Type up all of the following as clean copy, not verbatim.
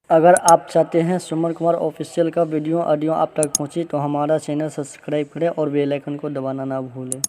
अगर आप चाहते हैं सुमन कुमार ऑफिशियल का वीडियो ऑडियो आप तक पहुंचे तो हमारा चैनल सब्सक्राइब करें और बेल आइकन को दबाना ना भूलें।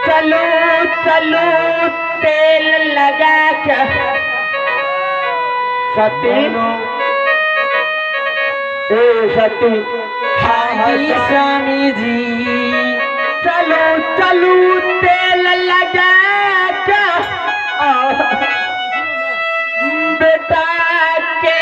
चलो चलो तेल लगा के सती ए सती हाँ स्वामी जी चलो चलो तेल लगा के बेटा के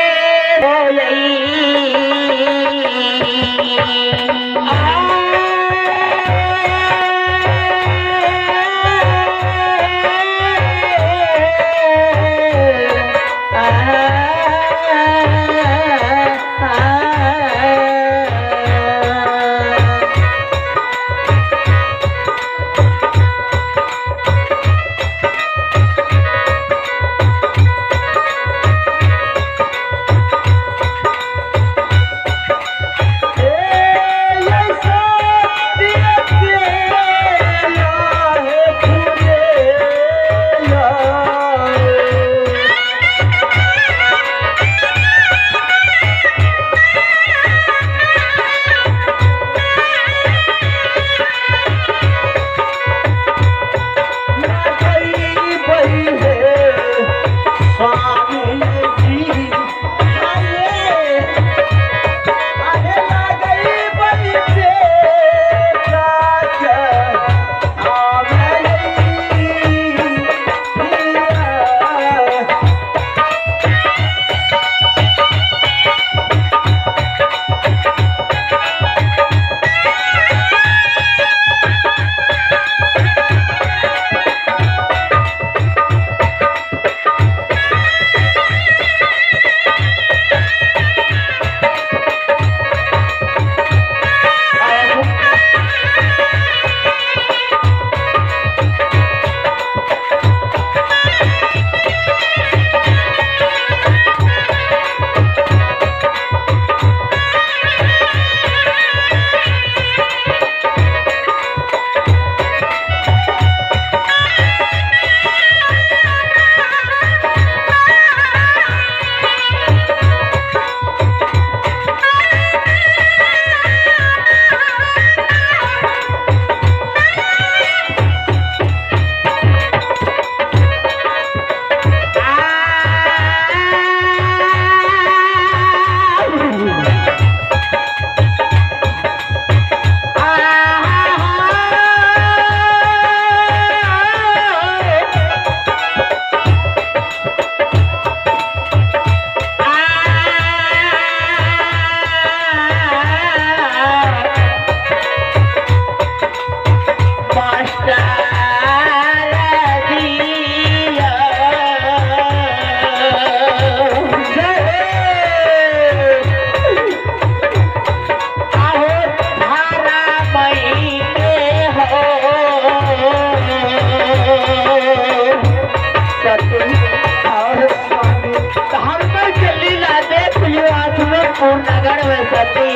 पॉपीपुर नगर में सती।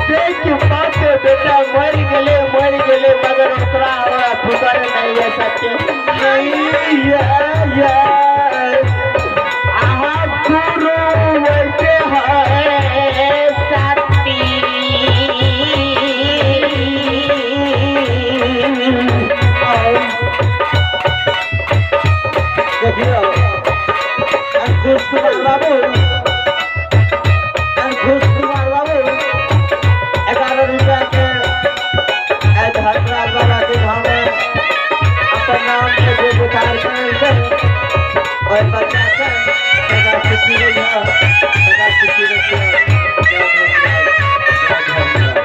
देख बाप के बेटा मर गेले मर गेले, मगर ओकरा हमरा फिकर नहीं है सती। नहीं ये अहाँ गुरु वैसे है सती। देखियो अंकुश कुमार बाबू, अंकुश कुमार बाबू 11 रुपया के धर्मराज बाबा के धाम में अपन नाम के जे पुकार करलकै और बच्चा के सदा सुखी रहिए, सदा सुखी रहिए। जय धर्मराज, जय धर्मराज।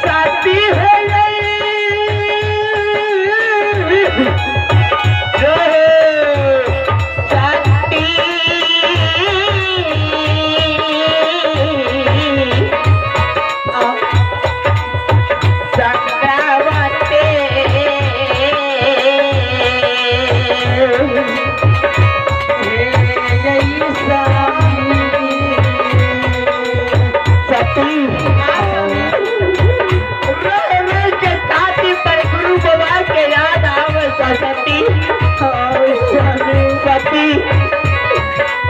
सती हो गई। जय हो। सती संगावते हे स्वामी सती। रो रो के छाती पर गुरु बाबा के याद आवे सती। सती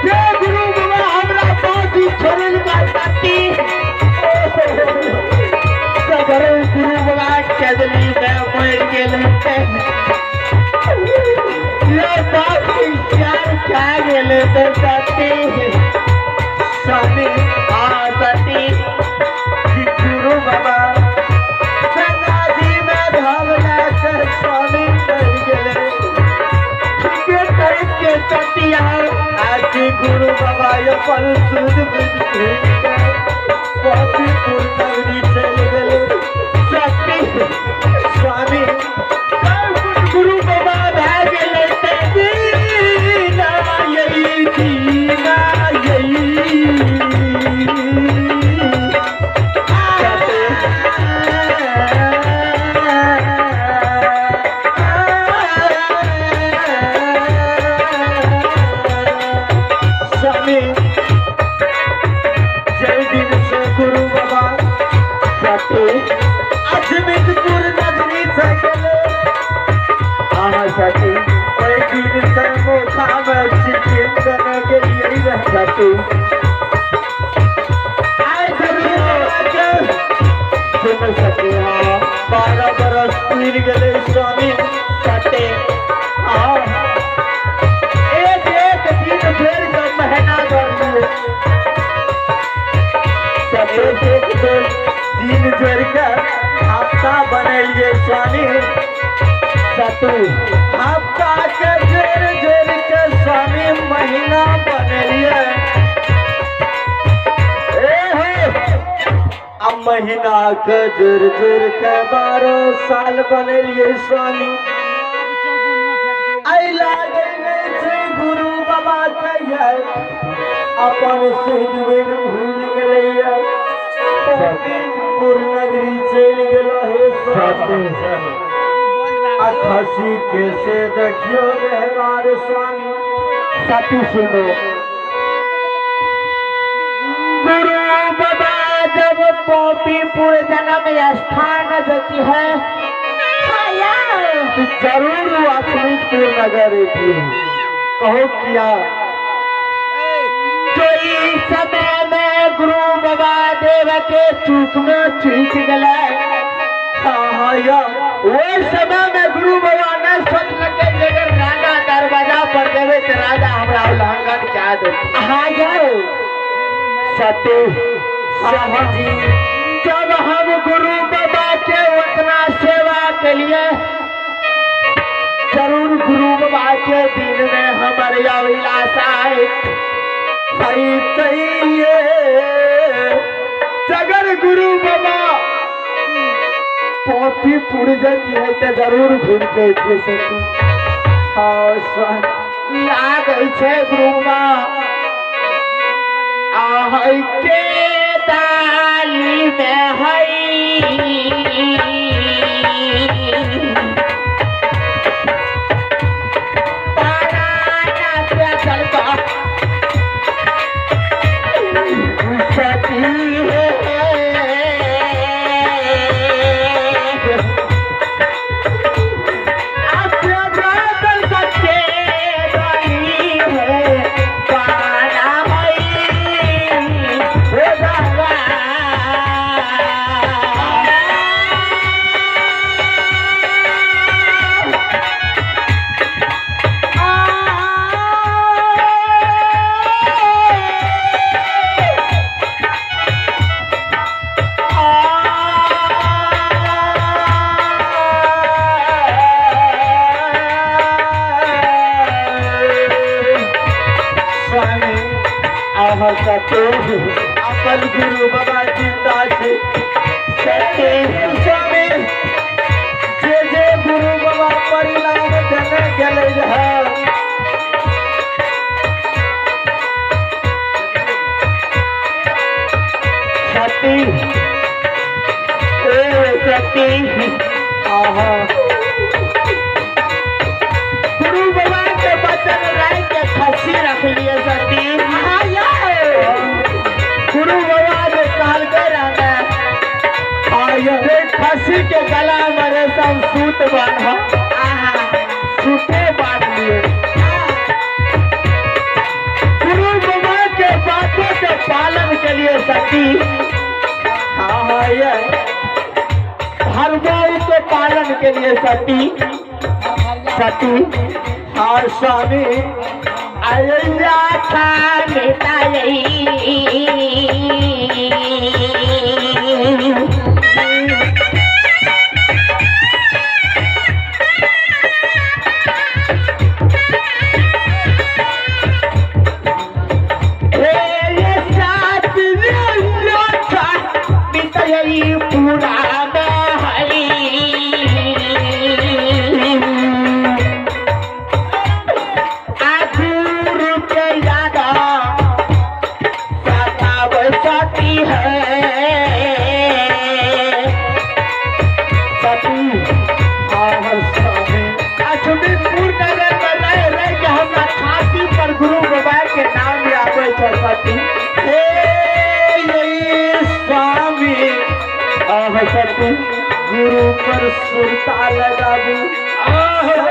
जय गुरु बाबा हमरा बाजी छोड़ल बा सती। सगर गुरु बाबा चदली में मर गेल ये बाप श्याम क्या गेल सती। स्वामी हाँ सती। कि गुरु बाबा गंगा जी में धावला के स्वामी कह गेले। ठीके कहे के सती आओ। आज गुरु बाबा अपन सुध बुध भूल के पॉपीपुर नगरी चल गेले। सती स्वामी गुरु बाबा भए गेलै ते दीना यही, दीना यही। स्वामी जय दिन से गुरु बाबा सती अजमेरपुर नगरी से गेले। हाँ सती। ओहि दिन से मोखा में चिकन देने के लिए रह सती आइ गुरु बाबा के सुन सती। हाँ 12 बरस पुरि गेलै स्वामी। सती हाँ एक एक दिन फेर के महीना कर दिए सती। एक एक दिन जोड़ि के हफ्ता बनेलियै स्वामी। सती हफ्ता के जोड़ि जोड़ि के स्वामी महीना बनेलियै। ए हे आ महीना के जोड़ि जोड़ि के 12 साल बनेलियै स्वामी। आइ लागै नहि छै गुरु बाबा के अपन सुध बुध भूलि गेलैया। पॉपीपुर नगरी चलि गेल हे स्वामी। आ खसी के से देखियो व्यवहार स्वामी। सती सुनो गुरु बाबा जब पॉपीपुर जन्म स्थान देती है जरूर अश्मितपुर नगर थी। कहो किया तो इस समय में गुरु बाबा देव के चूक में चूक गए। हाँ या वही समय में गुरु बाबा ने सोचलकै जे अगर राजा दरवाजा पर देवे तो राजा हमरा उल्लंघन क्या दे। हाँ यार सती हाँ जी। जब हम गुरु बाबा के उतना सेवा के लिए जरूर गुरु बाबा के दिन में हमारे अभिलाषा है। खैतैये अगर गुरु बाबा कॉपी पुड़ जाती है तो जरूर घूम के सती। हाँ स्वामी लागै छै गुरु बाबा आहै के दाली में है अपन गुरु बाबा जिंदा छे सत्य स्वामी जे जे गुरु बाबा परिणाम देने गेलै रहे सती ए सती आहा गुरु बाबा के वचन राय के खसी रख लिए सती। गुरु बाबा ने कहलकै रहने खसी के गला में रेशम सूत बांध सूते बांध लिए। गुरु बाबा के बातों के पालन के लिए सती हाँ हाँ ये धर्मों के पालन के लिए सती सती हाँ स्वामी गुरु पर सुरता लगाबू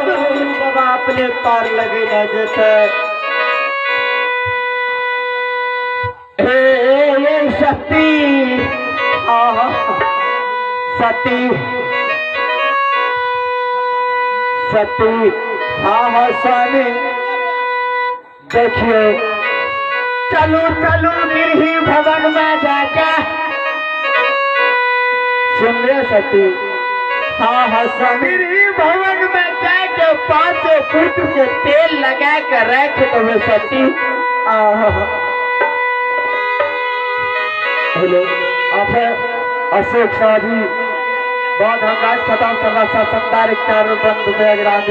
गुरु बाबा अपने पार लगे न जेते। हे सती आहा सती सती हाँ हाँ स्वामी देखिए चलू चलू बिरही भवन में जाके सुन ले सती। हाँ हाँ स्वामी भवन में जाके पांचों पुत्र के तेल लगा के रख दो सती। हेलो आप है अशोक शाह जी बहुत हम खत्म सत्तार बंद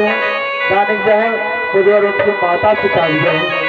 गानिक जो है मुझे और उनके माता पिता भी है।